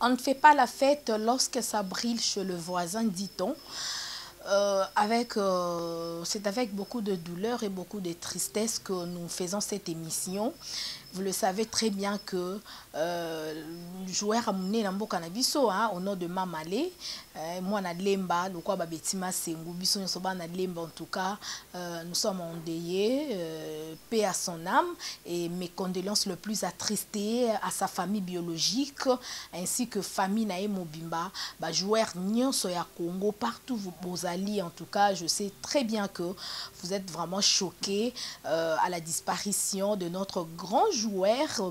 On ne fait pas la fête lorsque ça brille chez le voisin, dit-on. C'est avec beaucoup de douleur et beaucoup de tristesse que nous faisons cette émission. Vous le savez très bien que joueur amunene na mboka na biso, hein, au nom de Mamale, mwana Lemba, lokwa babeti Masengu, biso nyonso bana Lemba, en tout cas, nous sommes endeuillés, paix à son âme et mes condoléances le plus attristées à sa famille biologique ainsi que famille na ye mobimba, ba joueur nyonso ya Congo, partout vous bozali, en tout cas, je sais très bien que vous êtes vraiment choqués à la disparition de notre grand joueur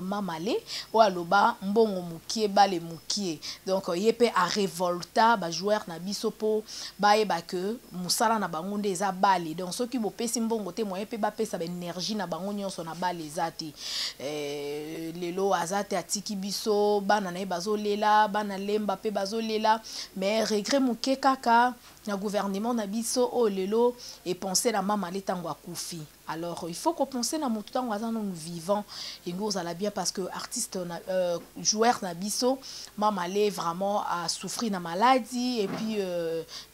Mamale, oyo aloba mbongo mokie bale mokie. Donc ye mpe arévolta bajoueur na biso mpo bayeba ke mosala na bango nde eza bale. Donc soki bopesi mbongo te, moyen mpe bapesa baénergie na bango nyonso na bale eza te. Lelo aza te, atiki biso, bana na ye bazolela, bana Lemba mpe bazolela. Mais regret moke kaka na gouvernement na biso oyo lelo epense na Mamale ntango akufi. Alors il faut kopense na motu ntango aza nanu vivant, yango ozala bien, parce que artiste na, joueur na biso Mamale vraiment asouffrir na maladie et puis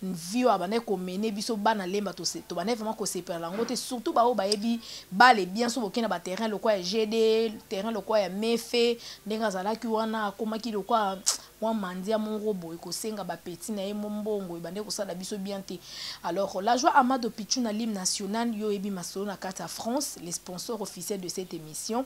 vie oyo abandaki komene biso bana Lemba, tobandaki vraiment kosepela yango te, surtout baoyo bayebi bale bien. So bokei na baterrain lokwa ya GD, terrain lokwa ya Mefe, ndenge azalaki wana, akomaki lokwa mwa mandia moko boye, kosenga bapeti na ye mo mbongo, ebande kosala biso bien te. Alors la joie Amado Pichu na l'hymne national, yo oyebi masolo na kati ya France, les sponsors officiels de cette émission.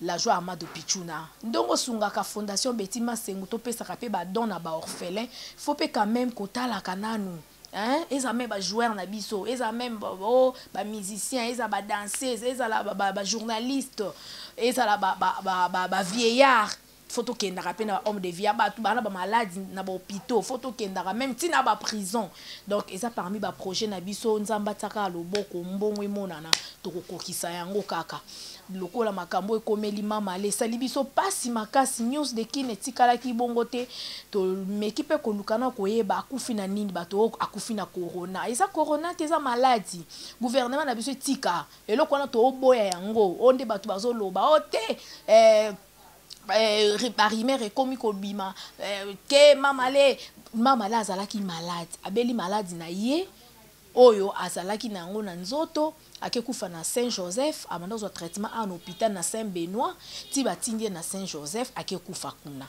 La joie Amado Pichuna, ndongo osungaka fondation Beti Masengu, topesaka mpe badon na baorphelin, faut mpe quand même kotalaka nanu, hein? Eza même bajoueur na biso, eza même oh, bamusicien, eza badanseuse, ezala bajournaliste, ezala bavieillard, faut tokendaka mpe na bahomme de vie ya bato bana bamaladi na bahôpitaux, faut tokendaka même ntina baprison. Donc eza parmi baprojet na biso. Nzambe atiaka loboko, mbongo emonana, tokokokisa yango kaka. Lokola makambo ekomeli Mamale, esali biso mpasi makasi. News de Kine etikalaki bongo te. Tomeki mpe koluka na koyeba akufi na nini. Bato oyo akufi na corona, eza corona te, eza maladi. Gouvernement na biso etika eloko wana, tooboya yango. Oyo nde bato bazoloba o te, barumeur ekomi kobima ke Mamale azalaki malade, abeli maladi na ye oyo azalaki na yango na nzoto, ake kufa na Saint Joseph. Abanda kozwa traitement awa na hôpital na Saint Benoît, ti batindi ye na Saint Joseph, ake kufa kuna.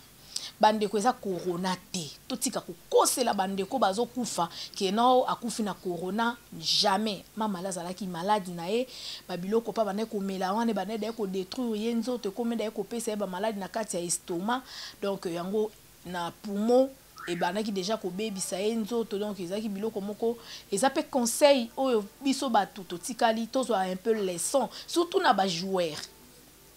Bandeko, eza corona te. Totika kokosela bandeko bazokufa ke no akufi na corona. Jamais. Mamale azalaki maladi na ye, babiloko mpa bandaki komela wana ebandaki daye kodétruire ye nzoto, ekomi daye kopesa ye bamaladi na kati ya estomac, donc yango na poumon ebandaki déjà kobebisa ye nzoto. Donc ezalaki biloko moko. Eza mpe conseil oyo biso bato totikali tozwa un peu leçon, surtout na bajoueur,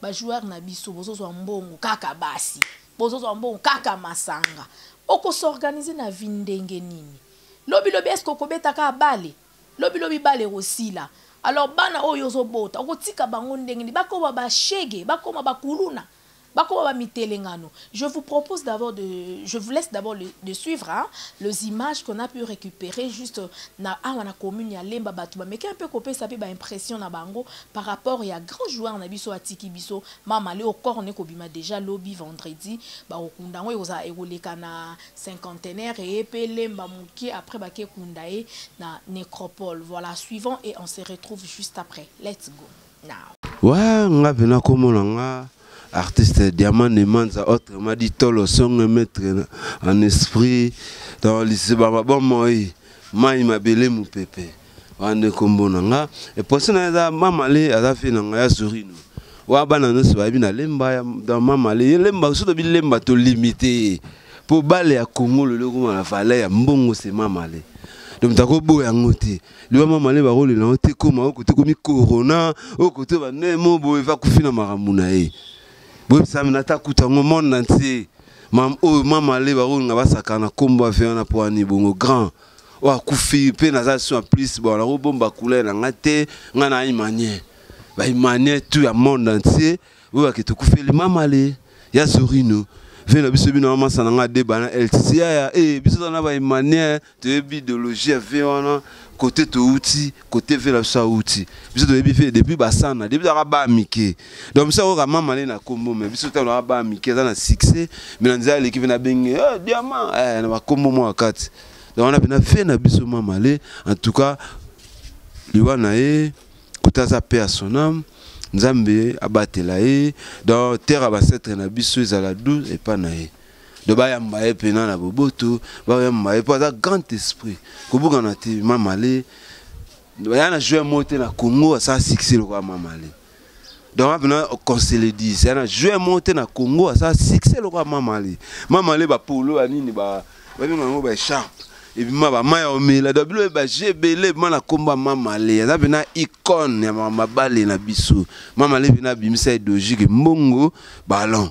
bajoueur na biso. Bozozwa mbongo kaka basi, bozozwa mbongo kaka masanga. Okos'organiser na vie ndenge nini? Lobilobi eske okobetaka bale? Lobilobi bale ekosila. Alors bana oyo ozobota, okotika bango ndenge nini? Bakoma bashege, bakoma bakuluna, bakoma bamitelengano. Je vous propose d'abord de je vous laisse d'abord de suivre, hein, les images qu'on a pu récupérer juste na awa na commune ya Lemba. Bato bameki un peu kopesa mpe baimpression na bango par rapport ya grand joueur na biso atiki biso, Mamale. Corps ne kobima déjà lobi vendredi, bakokunda yango, ekozala ekoleka na cinquantenaire eye mpe Lemba mokie, après bakekunda ye na nécropole. Voilà, suivant et on se retrouve juste après. Let's go now. Ouais, nga mpena komona nga artiste Diamant Nemanza, autrement dit Tolo Songe, maître en esprit dans liseba mabomoi mai mabele mopepe. Wana nde nkombo na nga. Eposo na eza Mamale, aza fe na nga ya Zorino wa bana nyonso bayebi na Lemba. Dans Mamale ye Lemba, so tobi Lemba, tolimite ye mpo bale ya Kongo lelo ekoma na valeur ya mbongo. Se Mamale, donc moto akoboya yango te. Liwa Mamale, bakolela yango te. Koma okote komi corona, okote bandemo boye, eva kufi na makambo na ye. Boyebisami nata kuta yango monde entier oyo Mamale bakolinga basaka na nkombo ave wana mpo wani bongo grand oyo akufi mpe naza so. En plus, bon, nakobomba couleur na nga te. Nga na imanien, baimanien tout ya monde entier oyo bake tokufeli Mamale ya Zorino. Ve na biso bino masa na nga deba na LTC yaya eh biso na ba Emmanuel toyebi idéologie ya ve wana côté touti côté ve na biso auti biso toyebi ve depuis basana depuis zaka ba mike. Donc biso oka mama le na kombo mais biso tala ba mike za na succès mais na nzala l'équipe na benge eh diamant eh na ba kombo mo kati. Donc on a bena ve na biso mama le en tout cas liwa na ye côté aza paix à son âme. Nzambe abatela ye donc terre abasetre na biso ezala 12 epa na ye de bayamba ye pena na boboto bayamba ye po aza grand esprit kobukana te mamale ya na joueur moko te na Congo asala succès lokola mamale. Donc mpena qu'on se le dise ya na joueur moko te na Congo asala succès lokola mamale. Mamale bapolo banini babenga yango ba écharpe ebima bamai ya omela donc bilo baje ebele ebima na komba mamale aza mpena icône ya mabale na biso. Mamale mpena abimisa idéologique mbongo ballon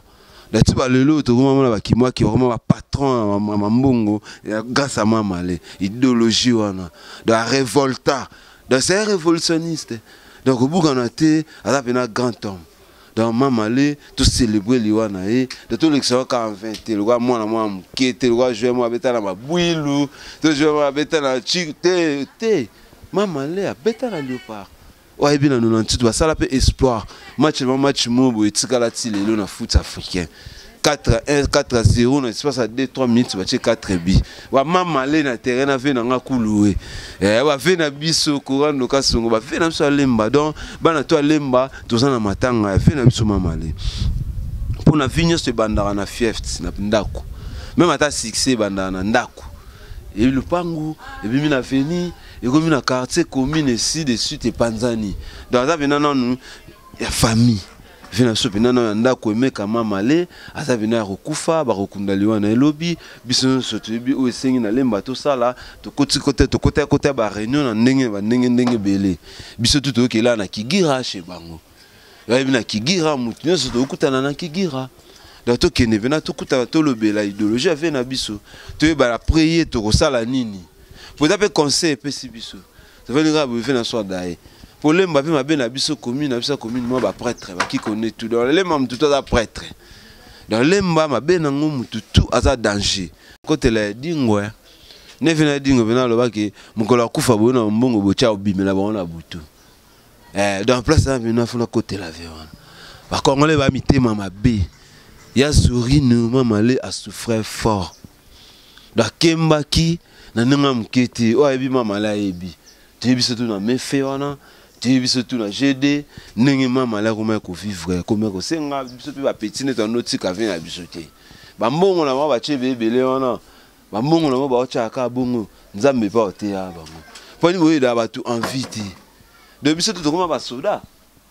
dati balelo tokoma mona bakimwaki bakoma bapatron ya mambongo grâce à mamale idéologie wana donc arévolta donc c'est un révolutionniste donc obukana te aza mpena grand homme. Donc mamale tocélébre liwa na ye donc tolekisa kaka 20 te lokwa mwana mwana moke te lokwa joueur moko abeta na mabwilu to joueur moko abeta na chi te te mamale abeta na Léopard oyo ayebi na 98 basala mpe espoir match ma match moko boye etikala ti lelo na foot africain 4-1 4-0 na espace ya 2-3 minutes batie 4 bi bamamale na terrain na ve nanga kuluwe bave na biso korando kasongo bave na biso alemba donc bana to alemba toza na matanga ya ve na biso mamale mpona vi nyonso ebandaka na fiefte na ndako même ata succès ebandaka na ndako ebi lupangu ebimi na veni ekomi na quartier commune esi de suite epanzani donc aza pena nanu ya famille ve na biso mpena nano ya ndako emeka mamale aza pena ya kokufa bakokunda liwa na elobi biso nyonso toyebi oyo esengi na lemba tosala tokoti kote tokota kota ba réunion na ndenge bandenge ndenge ebele biso tu toyokela na kigira chez bango bayebi na kigira motu nyonso tokutana na kigira donc tokende mpena tokutana tolobela idéologie ave na biso toyebana après ye tokosala nini po eza mpe conseil epesi biso tofandi kaka boye ve na so adaye po lemba mpe mabe na biso commune na biso commune mwa baprêtre baki connaît tout donc lemba motu tu aza prêtre donc lemba mabe nango motu tu aza danger kotela ya dingwe ne ve na dingwe mpena alobaki mokolo akufa boye na mbongo botya obimela bango na butu donc place wana mpena funa kotela ve wana bakongole ba mitema mabe ya zorino mamale asouffre fort donc akembaki na ndenge ya moke te oyo ayebi mamale ayebi toyebi biso tu na mefe wana toyebi biso tu na GD ndenge mamale akomaki kovivre akomaki kosenga biso mpe bapeti neti anotika ve na biso te bambongo na bango batie ebele wana bambongo na bango baotyaka kaka bongo nzambe mpe aoteya bango mpo nini boyedaka bato envie te donc biso tu tokoma basoda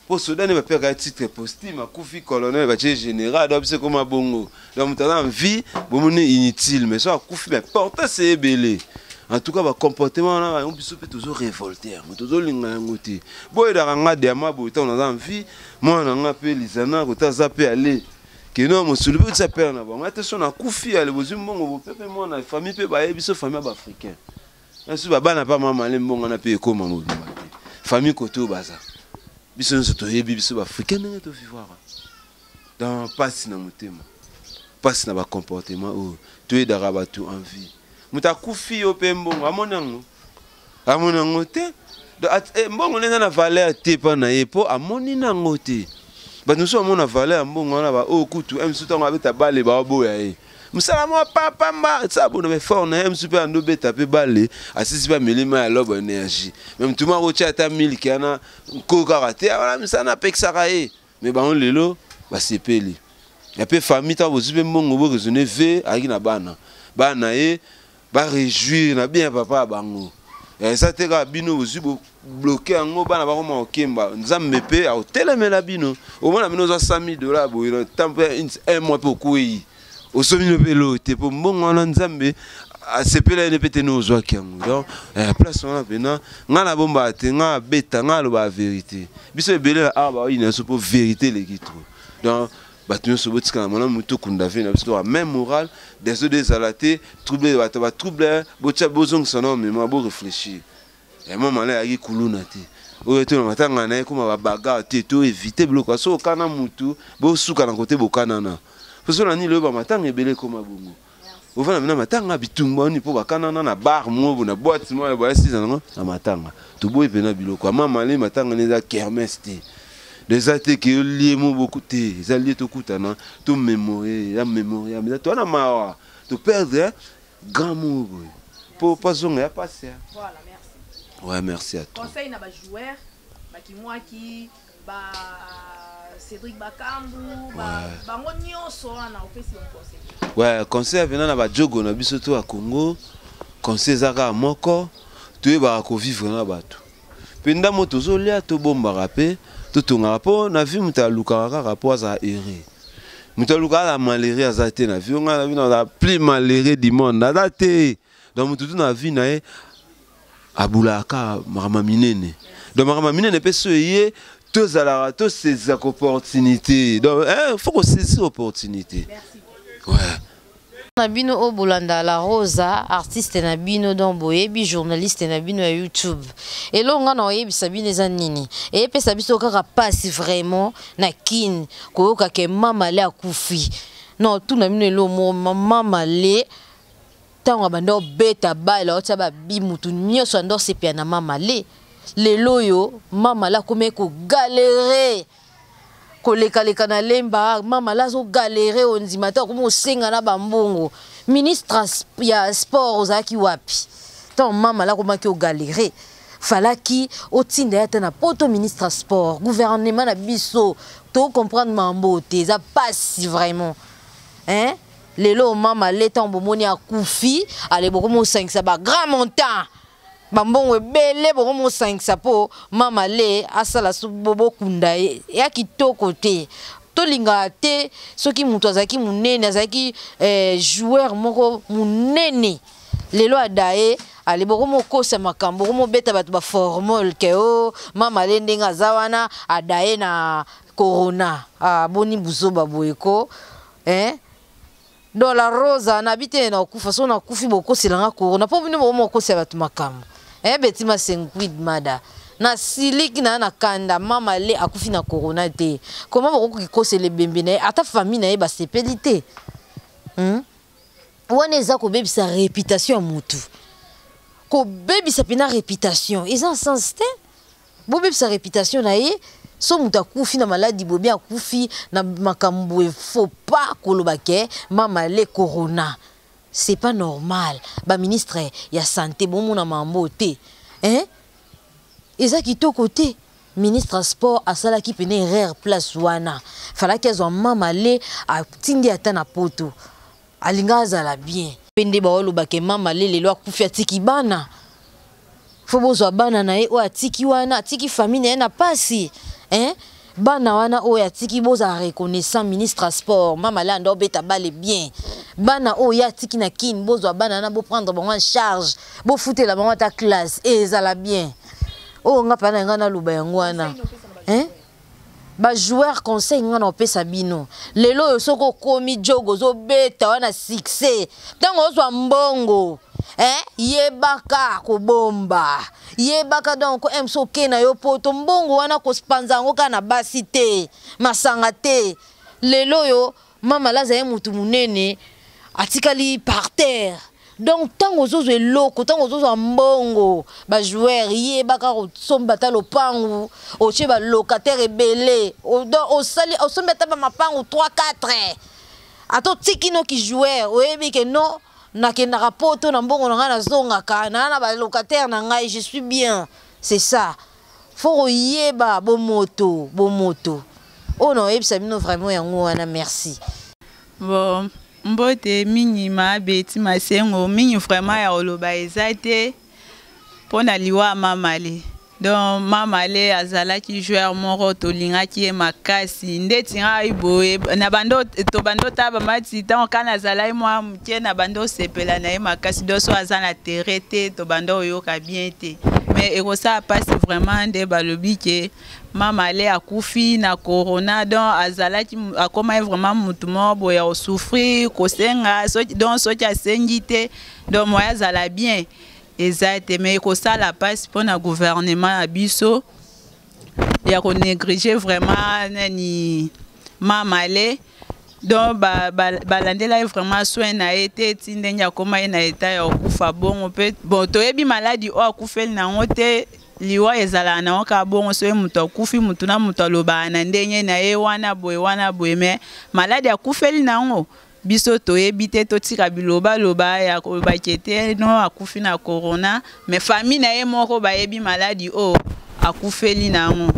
po soda ne bapekaka titre posthume akufi colonel batie général donc biso ekoma bongo donc moto aza en vie bomoni inutile mais so akufi mais importance ebele en tout cas bacomportement wana yango biso mpe tozo révolte yango tozolinga yango te boyedaka nga diama boye ntango naza en vie mwana na nga mpe lizana kota aza mpe ale keno mosolo mpe otisa pere na bango ate so nakufi ale bozwi mbongo bope mpe mwana famille mpe bayebi biso famille ya baafricain nasu babana mpa mama ale mbongo wana mpe ekóma mobimba te famille kote oyo baza biso nyonso toyebi biso baafricain ndenge tovivwaka donc mpasi na motema mpasi na bacomportement oyo toyedaka bato envie moto akufi yo mpe mbongo amoni yango te mbongo nde eza na valeur te mpa na ye mpo amoni nango te bato mosusu bamona valeur ya mbongo wana baoyo kutu mosusu ntango abeta bale baoboya ye mosala mwa papamba tia bona baeffort na ye mosusu mpe ando obeta mpe bale asisi mpe ameli mai ya lobo énergie mais motu moko otya ata miliki wana nko kaka te wana misala napekisaka ye mais bango lelo basepeli ya mpe famille ntango bozwi mpe mbongo boraisonne ve ayaki na bana bana ye baréjouir na bien ya papa ya bango eza te kaka bino bozwi bobloke yango bana bakoma kokemba nzambe mpe akotelemela bino omona bino ozwa 100 000 $ boye na temps mpe un mois mpe okwei osomi no mpe eloko te mpo mbongo wana nzambe asepela ye mpe te ne ozwaki yango donc place wana mpena ngai nabombaka te ngai abeta ngai alobaka vérité biso ebele na awa baoyina biso mpo vérité eleki trop donc bato nyonso botikala malamu tokunda ve na biso toka même moral desode ezala te trouble bato batrouble botya bozongisa na mémoire boréfléchir mama na ayaki kuluna te oyo to na matanga na ye koma babagarre te to évite biloko so okana mutu bosuka na kote bokanana. Poso na nini loyeba matanga ebele ekoma bongo. Ovanda na matanga bitumba oni mpo bakanana na bar moko na boîte moko ya siza nango na matanga. Toboyi pena biloko. Mama le matanga neza kermesse te. Eza te ke olie mo beaucoup te. Eza lie tokutana to mémorer, ya mémoria. Mais toi na mawa, to perdre grand mot boye. Po pas zonga ya passe. Voilà, merci. Ouais, merci à toi. Conseil na ba joueur, ba kimwaki, ba Cédric Bakambu, ba bango nyonso wana opesi bango conseil. Ouais, conseil venant na ba jogo na biso to ya Congo, conseil eza kaka moko, toyebaka kovivre na bato. Mpe ndambo tozolia tobombaka mpe totongaka mpo na vie moto alukaka kaka mpo azala heureux. Moto alukaka azala malheureux aza te na vie. Ngai na vie nazala plus malheureux du monde aza te. Donc moto tu na vie na ye abulaka makambo minene. Donc makambo minene mpe so eye tozalaka tosaisaka opportunité. Donc faut kosaisir opportunité. Ouais. Na bino oyo bolanda la Rosa, artiste na bino, donc boyebi journaliste na bino ya YouTube. Elongo nga na oyebisa bino eza nini? Eyepesa biso kaka pasi vraiment na kin koyoka ke mama le akufi. Non, tout na bino elo mo mama le tango abanda obeta bale otia ba bi mutu nyonso ando sepia na mama le. Lelo yo mama la kome ko galérer. Koleka-leka na lemba mama la zo galérer ondima ta komo senga na bambongo. Ministre ya sport ozalaki wapi? Tant mama la komaki o galérer. Falaki otinda ya ta na poto ministre sport, gouvernement na biso to comprendre mambo te za passe vraiment. Hein? Lelo mama le tant bomoni akufi, ale bokomo sangisa ba grand montant. Bambongo ebele bokomo sangisa po mama le asala so bobo kunda ye ya kitoko te. Tolinga te soki mutu azalaki munene azalaki joueur moko munene. Lelo adaye ale bokomo kosa makambo bokomo beta bato ba formol ke o mama le ndenge aza wana adaye na corona. Ah boni buzoba boyeko hein? Dans la Rosa na bite na kufa so na kufi bokoselanga corona po bino bokomo kosa bato makambo. Eh beti masenguid mada na siliki na na kanda mama le akufi na corona te. Comment bokoki kosele bembe na ye ata famille na ye basepeli te. Wana eza kobebisa réputation ya mutu. Kobebisa pena réputation eza sens te. Bobebisa réputation na ye so mutu akufi na maladie bobi akufi na makambo faut pas koloba ke mama le corona. C'est pas normal. Ba ministre ya santé bomona mambo te. Hein? Eza kitoko te. Ministre sport asalaki pene erreur place wana. Falaki azwa mama le atindi ata na poto. Alinga azala bien. Pende ba oloba ke mama le lelo akufi atiki bana. Faut bozwa bana na ye oyo atiki wana, atiki famille na ye na pasi. Hein? Bana wana oyo atiki boza reconnaissant ministre sport, mama le ando beta bale bien. Bana oyo atiki na kin bozwa bana na bo prendre bango en charge, bo futela bango ta classe et ezala bien. Oyo nga pa na nga na loba yango wana. Hein? Ba joueur conseil nga na opesa bino. Lelo oyo soko komi jogo zo beta wana succès. Tango ozwa mbongo. Hein? Yebaka kobomba. Yebaka donc M so ke na yo poto mbongo wana kospanza yango kaka na basi te, masanga te. Lelo oyo mama laza ye mutu munene atikali par terre. Donc tango ozozwa eloko, tango ozozwa mbongo, ba joueur yebaka kosomba ata lopangu, otie ba locataire ebele, donc osali osombi ata ba mapangu 3 4. Ato tiki no ki joueur, oyebi ke non nakendaka poto na mbongo na ngai nazongaka, na na ba locataire na ngai, je suis bien. C'est ça. Faut koyeba bomoto, bomoto. Oyo na oyebisa bino vraiment yango wana, merci. Bon, mbote mingi mabeti masengo mingi vraiment ya koloba eza te mpona liwa mama le. Donc mama le azalaki joueur moko tolingaki ye makasi ndeti ngai boye na bando to bando ta ba mati tant kana azalaki mwa moke na bando sepela na ye makasi donc so aza na terrain te to bando oyoka bien te. Mais ekosala pasi vraiment nde balobi ke mama le akufi na corona donc azalaki akomaki vraiment mutu moko boye ya kosouffrir kosenga soki donc soki asengi te donc moya azala bien eza te. Mais ekosala pasi mpona gouvernement ya biso ya konégliger vraiment nani mama le. Donc balandela ye vraiment soin na ye te, ti ndenge akóma ye na état ya kokufa bongo. Mpe bon, toyebi maladi oyo akufeli nango te. Liwa ezalaka nango kaka bongo. Soki moto akufi, motu na moto alobaka na ndenge na ye, wana boye, wana boye, mais maladi akufeli nango, biso toyebi te. Totika bilobaloba ya kolobaki te no akufi na corona, mais famille na ye moko bayebi maladi oyo akufeli nango,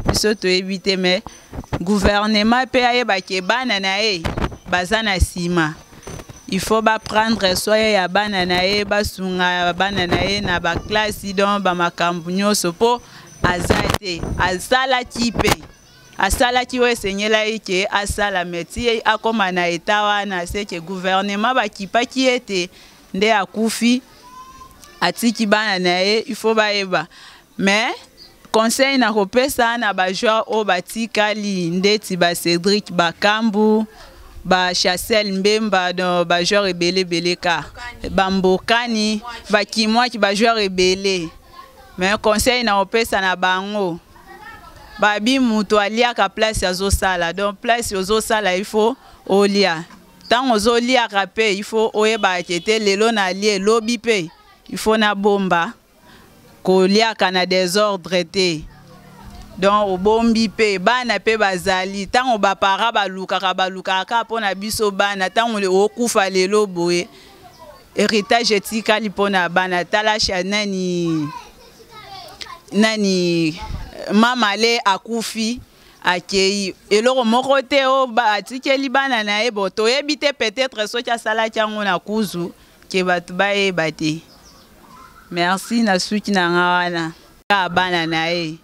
biso toyebi te. Mais gouvernement mpe ayebaki bana na ye baza na nsima, il faut baprendre soin ya bana na ye, basunga bana na ye na baklasi, donc bamakambo nyonso, mpo aza te. Asalaki mpe asalaki oyo esengelaki ke asala, mais ti akóma na état wana, c'est que gouvernement bakipaki ye te, nde akufi, atiki bana na ye. Il faut bayeba. Mais conseil na kopesa na bajoueur oyo batikali, ndeti bacédric Bakambu, bachancel Mbemba, donc bajoueur ebele ebele ka bambokani, bakimwaki, bajoueur ebele, mais conseil na kopesa na bango, babi moto aliaka place azosala. Donc place ozosala, il faut olia. Ntango ozoliaka mpe, il faut oyebaka te lelo nalie, lobi mpe il faut nabomba. Koliaka na désordre te. Donc obombi mpe bana mpe bazali. Ntango bapara balukaka, balukaka kaka mpo na biso bana. Ntango okufa lelo boye, héritage etikali mpo na bana. Tala nani nani, mama le akufi, akei eloko moko te oyo atikeli bana na ye. Bo toyebi te, peut-être soki asalaki yango na kuzu ke bato bayeba te. Merci na suki na nga wana. Kaka bana na ye,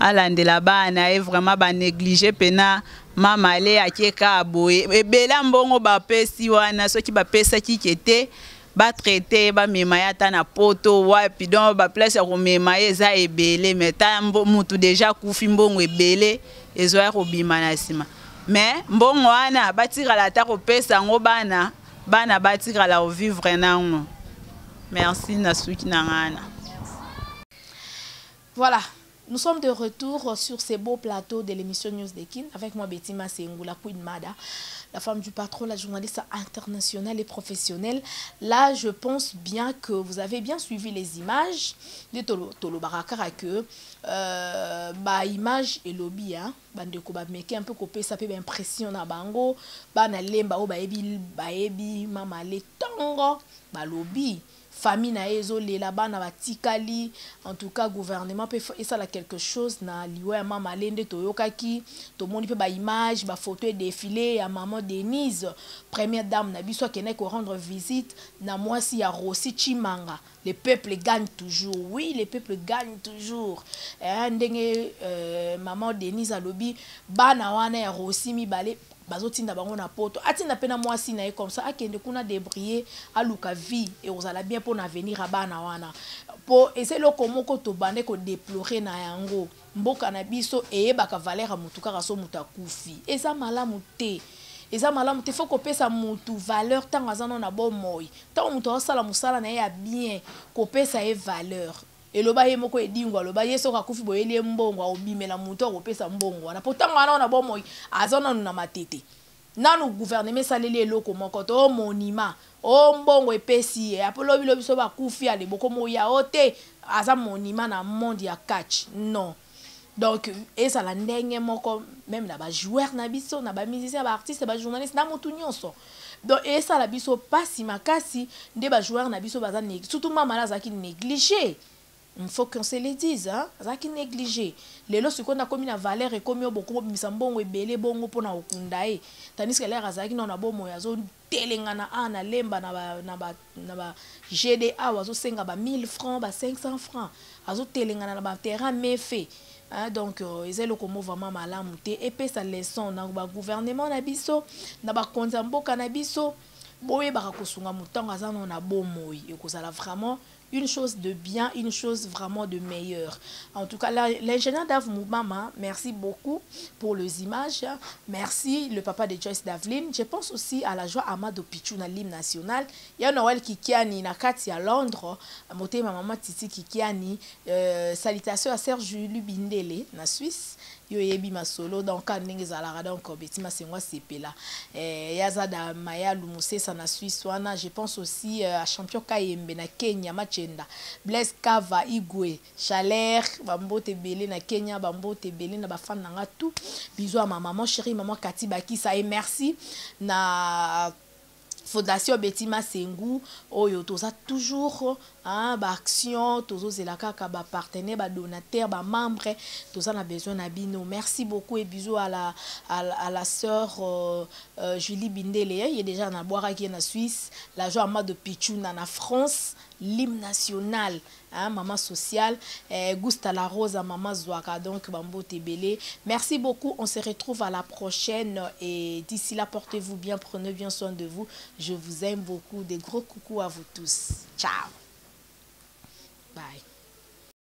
alandela bana na ye. Vraiment banéglige mpena mama ale. Ake kaka boye, ebele mbongo bapesi wana, soki bapesaki ke te, batraite, bamema ye ata na Poto wapi. Donc baplace ya komema ye eza ebele, mais ta mutu déjà akufi, mbongo ebele ezoya kobima na nsima. Mais mbongo wana batikala ata kopesa yango bana, bana batikala kovivre nango. Merci na suki na ngana. Voilà. Nous sommes de retour sur ces beaux plateaux de l'émission News de Kin avec moi, Betty Massengou, la Queen Mada, la femme du patron, la journaliste internationale et professionnelle. Là, je pense bien que vous avez bien suivi les images de Tolo, Tolo Barakara, que bah, image elobi, hein, bandeko bameki un peu kopesa mpe baimpression na bango. Bana Lemba oyo bayebi, bayebi mama le ntongo, balobi famille na ye ezolela, bana batikali. En tout cas, gouvernement mpe esala quelque chose na liwa ya mama ale. Nde toyokaki, tomoni mpe baimage, bafoto edéfilé ya maman Denise, première dame na biso, akendaki korendre visite na mwasi ya Rossi Chimanga. Le peuple gagne toujours, oui, le peuple gagne toujours. Eh, ndenge maman Denise alobi, bana wana ya Rossi mibale, bazotinda bango na Poto, atinda mpe na mwasi na ye, comme ça akende kuna débrouiller, aluka vie, ekozala bien mpo na avenir ya bana wana. Mpo eza eloko moko tobande kodéplorer na yango, mboka na biso eyebaka valeur ya motu kaka so moto akufi. Eza malamu te, eza malamu te. Faut kopesa motu valeur ntango aza nano na bomoi, ntango moto azosala mosala na ye ya bien, kopesa ye valeur. Eloba ye moko Edingo, aloba ye soki akufi, boyeli ye mbongo, akobimela motu akopesa mbongo wana, po ntango wana na bomoi aza nanu na matete, nanu gouvernement esaleli eloko moko to o monument o mbongo epesi ye. Apo lobi lobi so bakufi, ale bokomoya o te, aza monument na monde ya catch. Non, donc ezala ndenge moko même na bajoueur na biso, na bamusicien, baartiste, bajournaliste, na motu nyonso. Donc esala biso mpasi makasi nde bajoueur na biso baza, surtout mama na azalaki négligé, il faut qu'on se le dise, hein, azalaki négligé. Lelo sikoyo nakomi na valeur, ekomi oyo bokobimisa mbongo ebele bongo mpona kokunda ye, tandis que l'heure azalaki nano na bomoi, azotelengana a na Lemba na ba GD awa, azosenga ba 1000 francs, ba 500 francs, azotelengana na baterrain mefe, hein. Donc eza eloko mo vraiment malamu te. Epesa leçon na bagouvernement na biso, na bakonzi ya mboka na biso, boyebaka kosunga motango aza nano na bomoi, ekozala vraiment. Une chose de bien, une chose vraiment de meilleure. En tout cas, l'ingénieur Dave Moubama, merci beaucoup pour les images. Merci le papa de Joyce Davlin. Je pense aussi à la joie Amado Pichou na l'hymne national. Il y a Noël Kikiani na kati à Londres. Motema maman Titi Kikiani. Salutations à Serge Lubindele na Suisse. Yo yebi masolo donc ndenge ezalaka, donc Betty Masengo asepela yazada Maya Lumusesa na Suisse wana. Je pense aussi à champion Kayembe na Kenya, Machenda Blaise Kava Igwe Chaleur, bambote ebele na Kenya, bambote ebele na bafan na nga tout. Bisous à ma maman chérie, maman Kati Bakisa, et merci na Fondation Betty Masengu oyo toza toujours, hein, baaction, tozozela kaka bapartenaire, badonateur, bamembre. Toza na besoin na bino. Merci beaucoup et bisous à la sœur Julie Bindele. Ye déjà na bwakaki ye na Suisse, la joie Amado Pichuna na France, l'hymne national, hein, maman sociale, Gusta La Rosa, maman Zwaka, donc bambote ebele. Merci beaucoup, on se retrouve à la prochaine et d'ici là, portez-vous bien, prenez bien soin de vous. Je vous aime beaucoup, des gros coucous à vous tous. Ciao, bye.